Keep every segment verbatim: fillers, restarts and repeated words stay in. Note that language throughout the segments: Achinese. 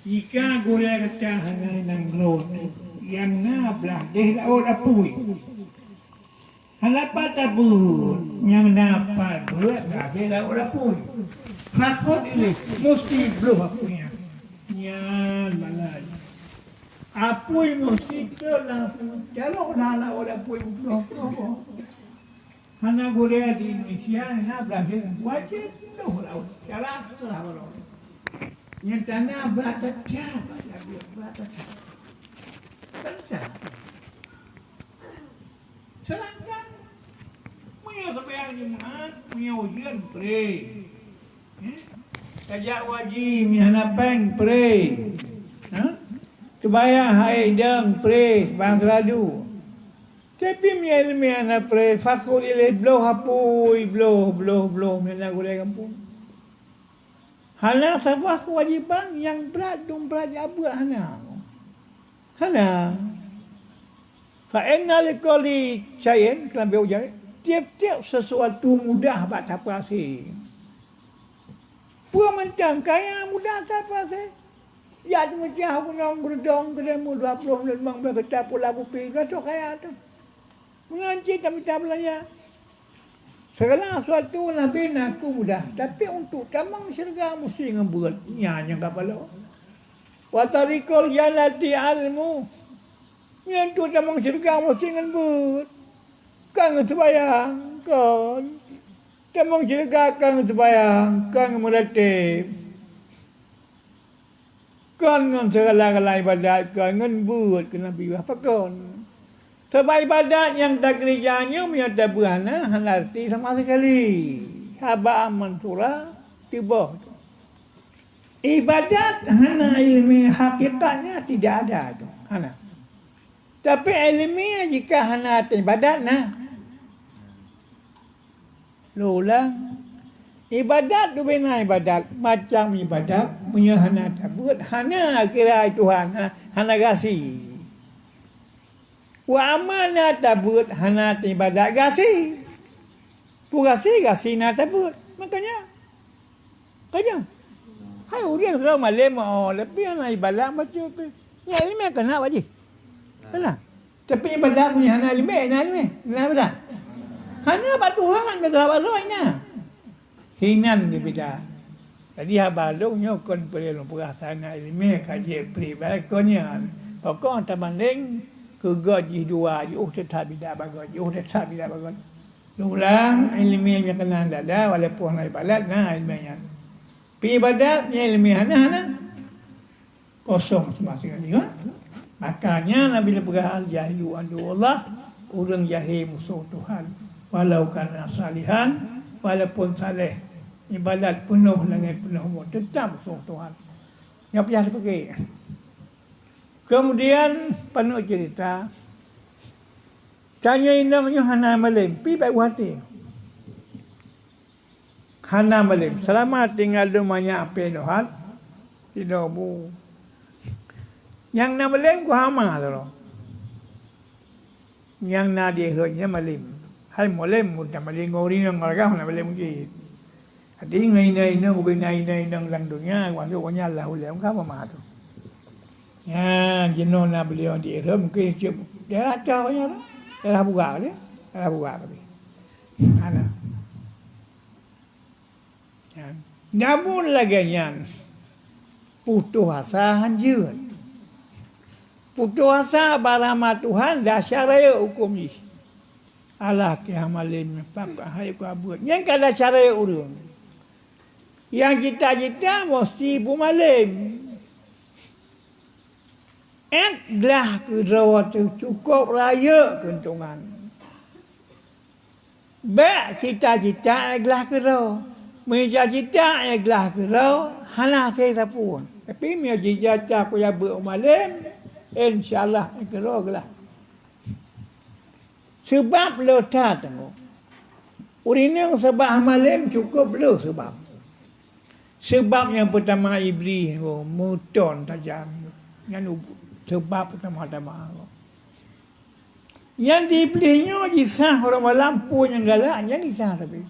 Jika gurée gata hana nyang rhot, nyang na blaih deh laôt apui. Hana pat tabeuet, nyang na pat beuet blaih deh laôt apui. Pakon ilée musti bloh apui nyan. Nyan malai. Apui musti teuh langsung calok na laôt apui bloh-bloh. Hana gurée di Indonesia na blaih deh, wajéb bloh laôt. Cara teulah balong. Nyang tana brat teucah, brat teucah. Teucah. Seulangkan meunyoe seumayang Jumat, meunyoe ujeuen, pre. Eh? Tajak haji, meunyoe hana péng, pre. Ha? Seumayang hai dong, pre, bang seuladu. Tapi meunyoe ileumèe hana pre, fakot ilée bloh apui, bloh, bloh, bloh, meunyoe na gurée gampông. Hana saboh keuwajéban nyang brat dum brat jabeuet hana. Hana. Fa inna likulli syai'in, keunan beu ujar, tiep-tiep sesuatu mudah bak tapeurasé. Peue mantong kaya mudah tapeurasé. Jak teumeucah gunong Geudong keudeh mu dua ploh menit limong blaih keuta pula kupi, dah tu kaya tu. Meunan cit tamita beulanja. Segala sesuatu Nabi na keu mudah, tapi untuk tamong syeuruga musti ngon beuet. Nyan nyang ka paloe. Wa tariqul jannati ilmu. Nyan untuk tamong syeuruga musti ngon beuet. Kon ngon seumayang, kon. Tamong syeuruga kon ngon seumayang, kon ngon meuratéb. Kon ngon segala-gala ibadat, kon ngon beuet keu Nabi bah pakon. Sabab ibadat nyang takeurija nyoe meunyoe tabeuet hana, hana arti sama sekali. Haba mansura teuboh. Ibadat hana ileumèe hakikatnya tidak ada tu. Hana. Tapi ileumèe jika hana ibadat na. Lôn ulang, ibadat leubeh na ibadat, macam ibadat meunyoe hana tabeuet, hana kira Tuhan, ha-, hana gasi. Wa amal na tabeuet, hana teuibadat gasi. Peue gasi, gasi na tabeuet. Makanya, kanya, hai ureueng sidroe malém, oh, leubeh hana ibadat baca pih. Nyan ileumèe keunan bak jih. Keunan. Tapi ibadat meunyoe hana ileumèe, na ileumèe. Na ibadat. Hana bak Tuhan, bak Tuhan baroe na. Hinan geubida. Jadi haba lôn nyoe kon peureulee lôn peugah sana ileumèe ka jeuet pribadi kon nyan. Pokok tabandeng keu goe jih dua, jiôh teutap bida bagoe, jiôh teutap bida bagoe. Lôn ulang, ileumèe nyang keunan dada, walaupun hana ibadat, na ileumèe nyan. Pi ibadat, nyan ileumèe hana, hana. Kosong sama sekali, ha? Makanya Nabi geupeugah, "Al-jahilu aduwwullah," ureueng jahé musoh Tuhan. "Walau kana salihan," walaupun saleh, ibadat peunoh langét peunoh bumoe, teutap musoh Tuhan. Nyan payah teupike. Kemudian, paneuk cerita, tanyoe inong nyoe hana malém, pi bak u até. Hana malém. Seulamat tinggai lôn manyak apé dohat, sidroe bu. Nyang na malém ku hama sidroe. Nyang na di rhot nyan malém. Hai malém, muda malém ngon ureueng ngon lagah na malém mungkin. Jadi ngon inong-inong, bukan na inong-inong lam dunia, masuk ngon nyan Allah ulée, bukan apa mah tu. Nyan, jinoe na beliau di rhot, mungkin cek daerah cah nyan, daerah Burak dia, daerah Burak tadi. Hana. Nyan. Namun lagée nyan, putoh asa hanjeuet. Putoh asa bak rahmat Tuhan, dasar rayeuk huköm jih. Alah keu hama lé nyoe, pap hai keu abuet. Nyan ka dasar rayeuk ureueng. Nyang cita-cita meusti beumalém. Ék glah keudroe teuh cukôp rayeuk keuntungan. Bék cita-cita ék glah keudroe. Meunyo cita-cita ék glah keudroe, hana hase sapeue. Tapi meunyo cita-cita kujak beuet u malém, insya Allah ék keudroe glah. Seubab le that teungku. Ureueng inong seubab hama lé cukôp le seubab. Seubab nyang peutama Iblih teungku, meuton tajam. Nyan u-, seubab peutama-tama teungku. Nyan di Iblih nyoe jisah uroe malam peue nyang galak nyan jisah sabe.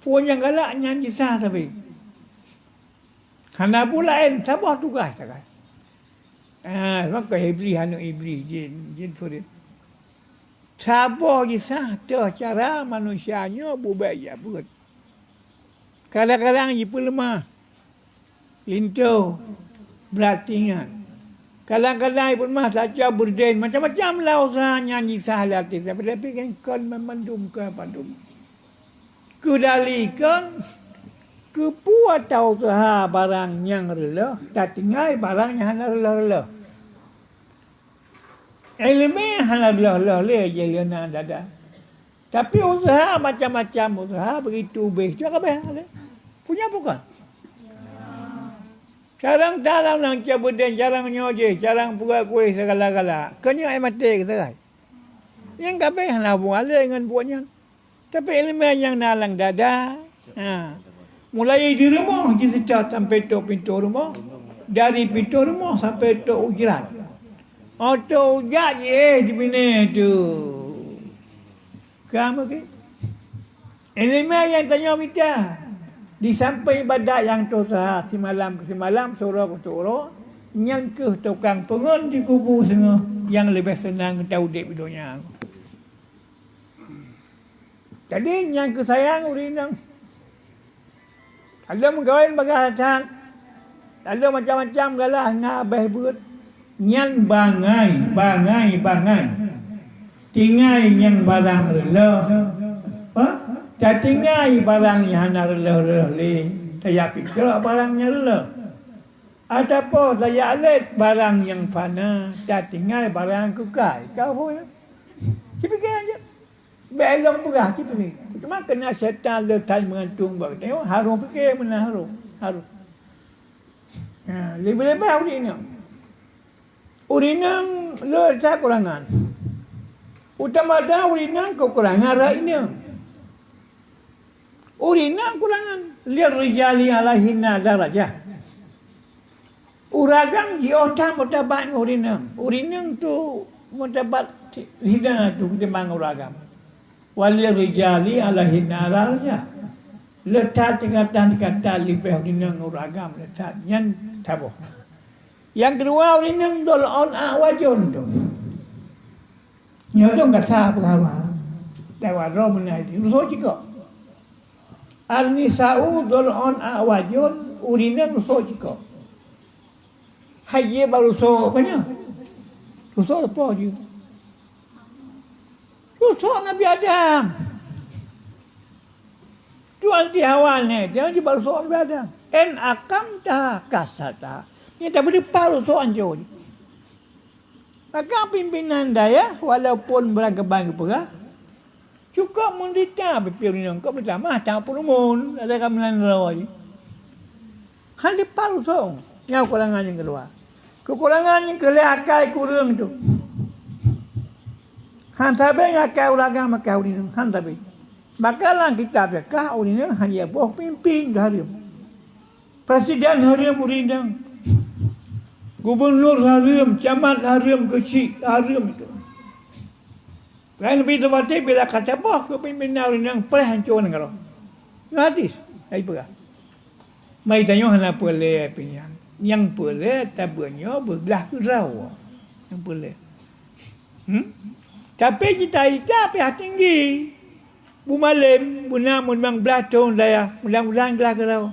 Peue nyang galak nyan jisah sabe. Hana bu laén, saboh tugaih sagai. Ah, maka Iblih aneuk Iblih, jin, jin surit. Saboh jisah teuh cara manusia nyoe bubek jak beuet. Kadang-kadang jipeuleumah linto, brat ingat. Kadang-kadang jipeuleumah saca beurden, macam-macam lah useuha nyang jisah lé até, tapi, tapi kan kon mandum, kon mandum. Keudali kon, keupeue ata useuha barang nyang reuloh, tatinggai barang nyang hana reuloh-reuloh. Iéleumé hana reuloh-reuloh lé jih lé na dada. Tapi useuha macam-macam useuha begitu ubéh tu ka abéh lé. Punya bukan? Carang dalam nang cak beudén, carang nyoe jih, carang peuet kueh segala-gala. Keu nyoe ai maté keu sagai. Nyang ka abéh hana hubungan lé ngon buet nyan. Tapi iéleumé nyang na lam dada, ha, mulai di rumoh jiseutôt sampai tok pintoe rumoh, dari pintoe rumoh sampai tok ujeuen. Oto ujak jiéh di binéh tu. Ka meuke. Iéleumé nyang tanyoe mita, di sampéng ibadat nyang teusaha simalam keu simalam, siuroe keu siuroe, nyan kheueh tukang peungon di kubu singoh nyang leubeh seunang geutanyoe udeb di donya. Jadi, nyang keu sayang ureueng inong. Lom gawén bagah that, lom macam-macam galah ngon abéh beuet. Nyan bangai, bangai, bangai. Tinggai nyang barang reuloh. Ha? Tatinggai barang nyang hana reuloh-reuloh lé. Tajak pike barang nyang reuloh. Ataupun tajak lét barang nyang fana, tatinggai barang keukai. Ka peue nyan? Cipike aja. Bék lôn peugah cit teuh. Teuma keunan syaitan le that meugantung bak geutanyoe, harôh pike meunan harôh. Harôh. Ha, leubeh-leubeh ureueng inong. Ureueng inong le that kurangan. Utama dah ureueng inong keukurangan rot inong. Ureueng inong kurangan. Lirrijali alaihinna darajah. Ureueng agam jiôh that meutabat ngon ureueng inong. Ureueng inong tu meutabat hina tu ketimbang ureueng agam. Walirrijali alaihinna darajah. Le that tingkatan-tingkatan leubeh ureueng inong ngon ureueng agam le that. Nyan saboh. Nyang keudua ureueng inong dhul 'ain a'wajun tu. Nyoe dong gata peugah haba. Dawa droe meunan di rusok cikok. An-nisa'u dhul 'ain a'wajun, ureueng inong rusok cikok. Hai jih bak rusok apa nyoe? Rusok apa jih? Rusok Nabi Adam. Tuan di Hawa ni, dia jih bak rusok Nabi Adam. In aqamtaha kasartaha. Ni tapi depan rusok hancur. Maka pimpinan dayah, walaupun beurangkaban geupeugah, cukôp meunderita pimpin ureueng inong, kok meutamah that peurumun, ada ka meunan droe jih. Hana palsu, nyan keukurangan nyang keudua. Keukurangan nyang keulhèe akai kureueng tu. Han sabe ngon akai ureueng agam, akai ureueng inong, han sabe. Maka lam kitab fiqah ureueng inong hana boh pimpin hareuem. Presiden hareuem ureueng inong. Gubunur hareuem, camat hareuem, keuchik hareuem itu. Laén Nabi Ibrahim bila ka taboh keu pimpinan ureueng inong preh hancô nanggroe. Ngon hadis, hai peugah. Mai tanyoe hana peureulèe pih nyan. Nyang peureulèe tabeuet nyoe beublah keudroe. Nyang peureulèe. Hmm? Tapi cita-cita pih tinggi. Beumalem, beuna meunang blah thon dayah, mudah-mudahan blah keudroe.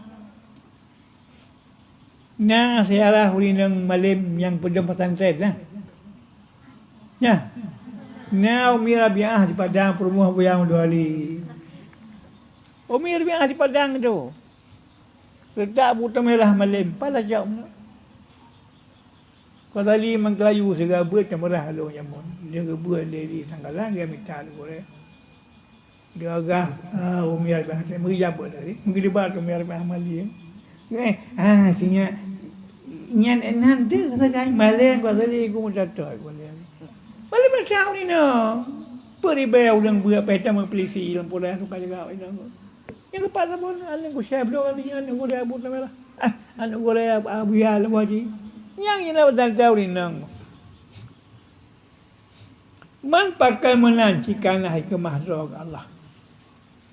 Na seujarah ureueng inong malem nyang peudong pesantren na. Nah. Na Umi Rabiah di Padang peurumoh Buya Abdul Wali. Umi Rabiah di Padang tu. Letak buta merah malem, pala jaweueb na. Ghazali Mangkayu siga beuet teumeurah lôn jameun. Dia geubeuet lé di Tanggalan, dia mita lé gurèe. Dia agah, ah, Umi Rabiah, meujabat tadi. Meugeudeubat Umi Rabiah Ahmad Lee. Eh, ah, sinyak. Nyan nan tu sagai malèe Ghazali ku meutatoi Ghazali. Malèe masa ureueng inong. Peuribèe ureueng beuet peta meupeulisi lam poleh suka jaga ureueng inong. Nyang keupat saboh aneuk gurèe bloe kali nyan, aneuk gurèe Abu Tamela. Ah, aneuk gurèe Abu Yahya Al-Waji. Nyang nyan adalah tanda ureueng inong. Man pakai meunan cit kana hikmah droe Allah.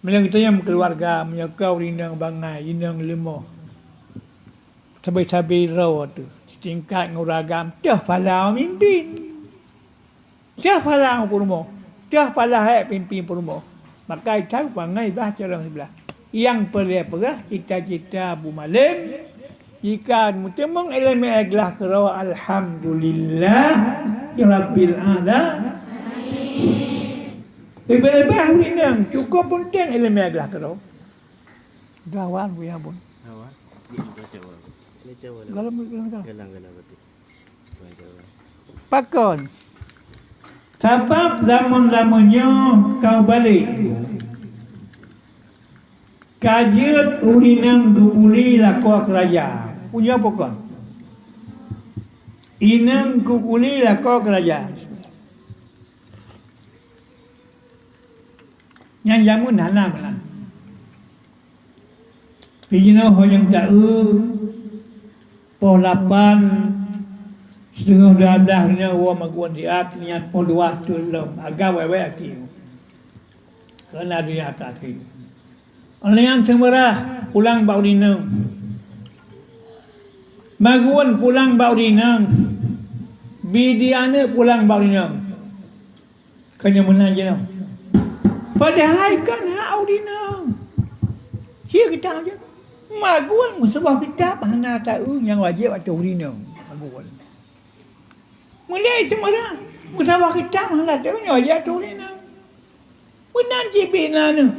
Meunyoe geutanyoe meukeuluwarga, meunyoe ka ureueng inong bangai, inong leumoh. Sabe-sabe droe teuh, sitingkat ngon ureueng agam, teuh phala mimpin. Teuh phala ngon peurumoh, teuh phala hék pimpin peurumoh. Maka that bangai bah carông siblah. Nyang peureulée peugah cita-cita Abu Malem, jika meuteumong iéleumé glah keudroe, alhamdulillah ya rabbil alamin. Leubeh-leubeh ureueng inong, cukôp peunteng iéleumé glah keudroe. Gawan buya bun. Gawan. Galam, galam, galam. Galang, galang, betul. Pakon? Sabab zaman-zaman nyoe ka mubalek. Ka jeuet ureueng inong geupuli lakoe keurajeuen. Punya pakon? Inong geupuli lakoe keurajeuen. Nyan jameun hana meunan. Pih jinoe ho nyang taeu, poh lapan, siteungoh dua blah nyoe woe magun siat, nyan poh dua teuk lom, agam wèt-wèt akhé. Keureuna donya ka akhé. Óh lheueh nyan seumeurah pulang bak ureueng inong. Magun pulang bak ureueng inong. Bidi aneuk pulang bak ureueng inong. Keu nyoe meunan jinoe. Padahai kan hak ureueng inong. Sia kitab je. Magun meusaboh kitab hana taeu nyang wajéb ateueh ureueng inong. Magun. Meulai seumeurah meusaboh kitab hana taeu nyang wajéb ateueh ureueng inong. Meunan cit bina neuh.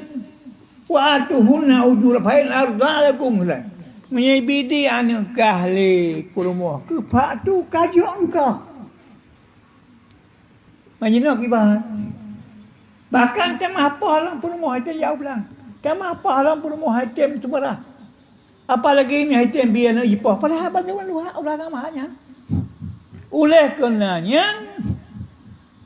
Wa atuhunna ujura fa in arda lakum, kan. Meunyoe bidi aneuk kah lé peurumoh keuh, fa'tu, ka jok engkah. Meunyoe kiban. Bahkan teuma poh lom peurumoh hai tem jak u blang. Teuma poh lom peurumoh hai tem seumeurah. Apalagi meunyoe hai tem bi aneuk jipoh, padahai bandum luwah ulah agama nyan. Uleh keunan nyan,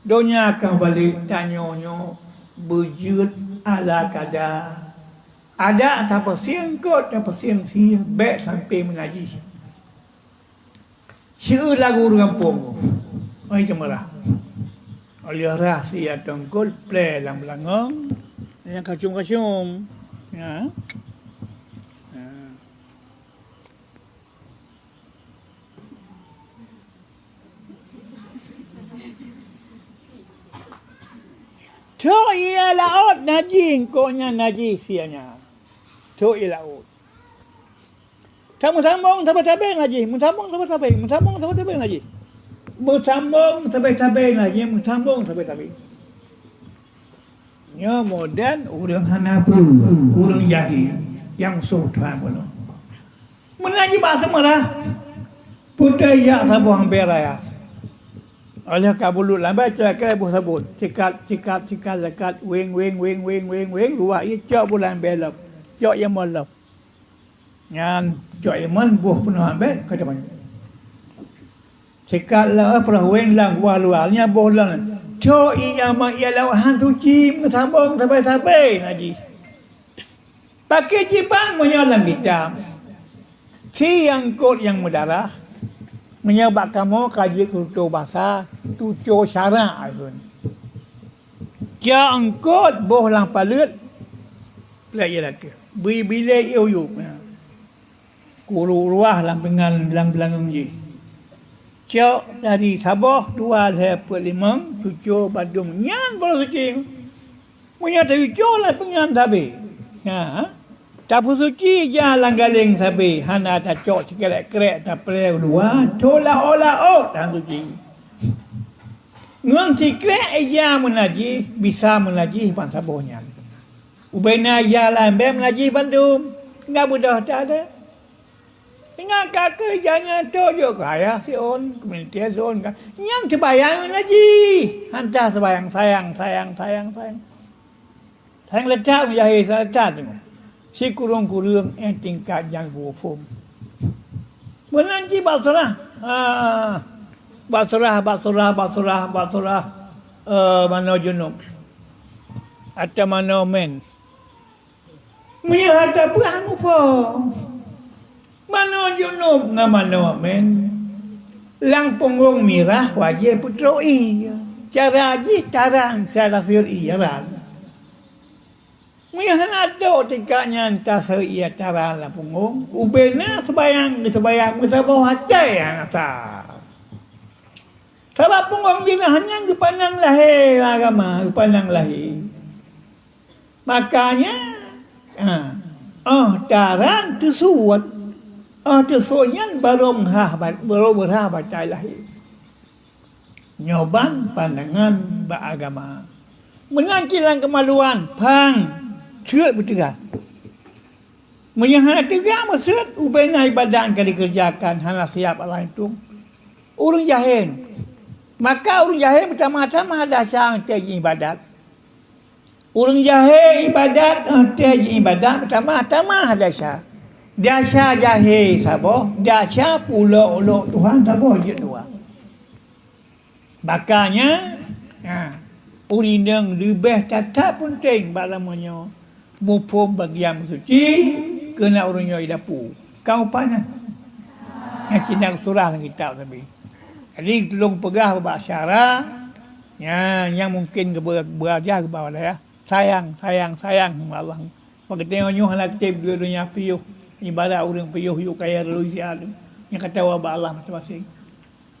donya ka balek tanyoe nyoe beujeuet ala kada. Adak tapeusieng kot, tapeusieng sie, bèk sampai meunajih. Sieu lagu ureueng gampông, oi ceumeurah. Oleh rhah sia teungkot plè lam beulangong, nyang kacum-kacum. Ya. Ya. Trok ie laôt najih, eungkôt nyan najih sia nyan. Trok ie laôt. Ka meusambong sabe-sabe najih, meusambong sabe-sabe, meusambong sabe-sabe najih. Meusambong sabe-sabe najih, meusambong sabe-sabe. Nyoe modern ureueng hana peue, ureueng jahé nyang soh Tuhan bunoe. Meunan jih bak seumeurah, putéh jak saboh ambée raya. Óh lheueh ka bulut lam ambée, cok keu boh sabot, sikat, sikat, sikat, sikat, weng, weng, weng, luwah ie cok boh lam ambée lom, cok ie mon lom. Nyan cok ie mon boh peunoh ambée ka cok. Sikat lom, eh, peunoh weng lam kuah luwa, nyan boh lom. Cok ie mon ie lom han suci, meusambong sabe-sabe najih. Pakri jiban meunyoe lam kitab, si eungkôt nyang meudarah, meunyoe bak kamoe ka jeuet keu tutoe basa, tutoe syarak kheun. Cok eungkôt boh lam paleuet, plek ie lakoe. Bri bilée ie uyueb. Kuru ruah lam pingan lam beulangong jih. Cok dari saboh, dua, lhée, peuet, limong, tujoh, bandum. Nyan baru suci. Meunyoe teucok lam pingan sabe, ha, tapeusuci ija lam galeng sabe, hana tacok sikrek-krek taplée u luwa, teulah olah ôt han suci. Ngon sikrek ija meunajih, bisa meunajih ban saboh nyan. Ubena ija lam ambée meunajih bandum, nggak beudôh that. Ingat ka keuh ija nyan trok jok keu ayah siôn, keu meunasé siôn ka. Nyan seubayang najih. Hanta seubayang, sayang, sayang, sayang, sayang. Sayang leutat meujahé, sayang leutat teungoh. Sikureueng-kureueng éh tingkat nyang geuphom. Meunan cit bak surah. Ha. Bak surah, bak surah, bak surah, bak surah, eh, manoe junub. Atau manoe mén. Meunyoe hana peue han muphom. Manoe junub ngon manoe mén, lam punggong mirah wajéb peutrok ie. Cara jih tarang, cara sir ie ran. Meunyoe hana trok tingkat nyan taseuiat taran lam punggong, ubena seubayang, seubayang meusaboh até hana sa. Sabab punggong jinoe nyan geupandang lahé lam agama, geupandang lahé. Makanya, ha, óh taran teusuet, óh teusuet nyan barô meuhah ba-, barô beurhah batai lahé. Nyoe ban pandangan bak agama. Meunan cit lam keumaluan, phang, seuet beuteugas. Meunyoe hana teuga meuseuet, ubena ibadat ka dikeureujakan hana siab Allah tueng. Ureuëng jahé. Maka ureuëng jahé meutamah-tamah desya watée jiibadat. Ureuëng jahé ibadat watée jiibadat meutamah-tamah desya. Desya jahé saboh, desya peuulok-ulok Tuhan saboh jeuet dua. Makanya, ha, ureuëng inong leubeh that-that peunteng bak lamoe nyoe muphom bagian meusuci keu na ureuëng nyoe i dapu. Ka upah nyan. Nyang cit na surah lam kitab Nabi. Jadi tulông peugah bak syara, nya nyang mungken geubeu-, beurajah geuba wadayah. Sayang, sayang, sayang bak Allah. Bak geutanyoe nyoe hana kutem dua donya piôh, ibarat ureuëng piôh yue kaya lalu siat nyang ka tawa bak Allah maséng-maséng.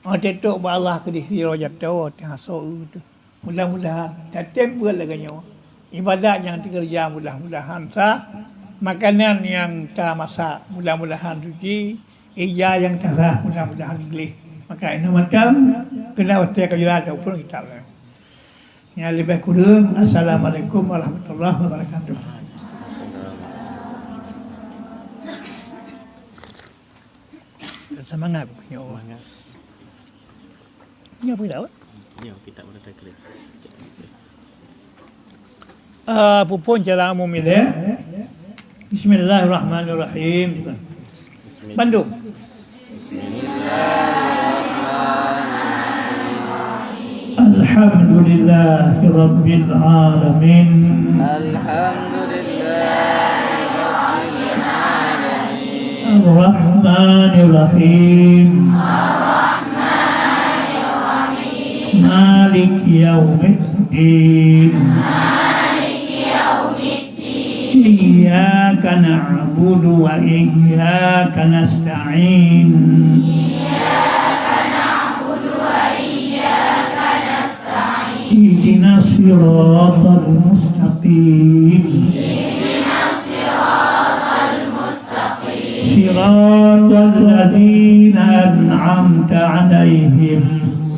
Watée trok bak Allah keudeh sidroe jaroe teuh asoe teuh. Mudah-mudahan tatem buet lagée nyoe. Ibadat nyang teukeureuja mudah-mudahan sah, makanan nyang tamasak mudah-mudahan suci, ija nyang tarah mudah-mudahan gleh. Maka inoe mantong keunan watée ka jula taupun kitab nyan. Nyang leubeh kureueng, assalamualaikum warahmatullahi wabarakatuh. Semangat. Semangat. Nyoe peue dah? Nyoe kitab udah terklik. Ah, pupun cara umum ilée. Bismillahirrahmanirrahim. Bandum. Alhamdulillahirabbil alamin. Alhamdulillahirabbil alamin. Arrahmanirrahim. Arrahmanirrahim. Maliki yaumiddin. Maliki yaumiddin. Iyyaka na'budu wa iyyaka nasta'in. Iyyaka na'budu wa iyyaka nasta'in. Ihdinas siratal mustaqim. Ihdinas siratal mustaqim. Siratal ladzina an'amta 'alaihim.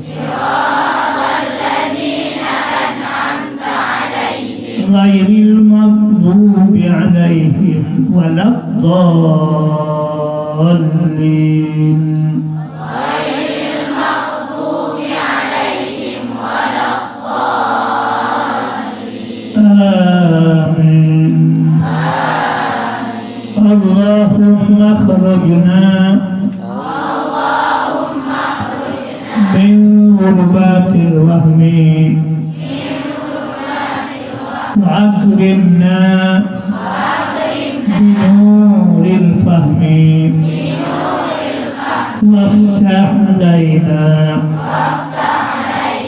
Siratal ladzina an'amta 'alaihim. Ghairil maghdubi 'alaihim waladdallin. Ghairil maghdubi 'alaihim waladdallin. Amin. Allahumma akhrijna min zulumatil wahmi wa akrimna binuril fahmi waftah alaina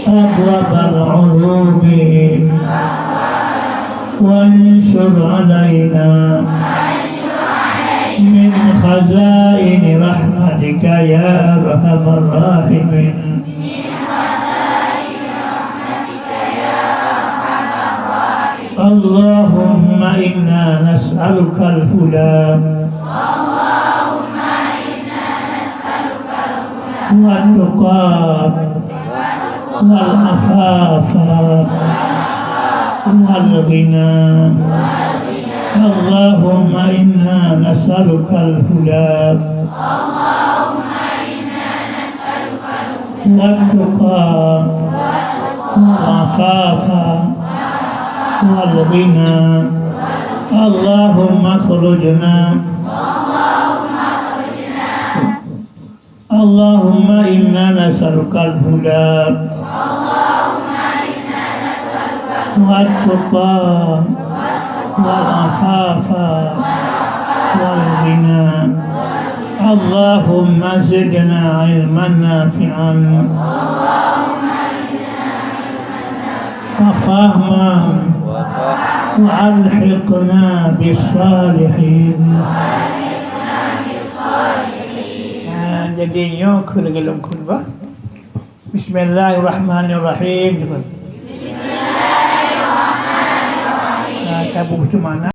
abwabal ulumi wansyur alaina min khazaini rahmatika ya arhamar rahimin. Allahumma inna nas'alukal huda wat tuqa wal afafa wal ghina. Allahumma inna nas'alukal huda wat tuqa wal afafa wal ghina. Allahumma akhrujna Allahumma inna nas'alukal huda wat tuqa wal afafa wal ghina. Allahumma zidna ilman nafi'an wa fahman Wa alhiqna bis-salihin. Nah, jadi nyoe keuh lagèe lôn khutbah. Bismillahirrahmanirrahim. Nah, tabu tu mana?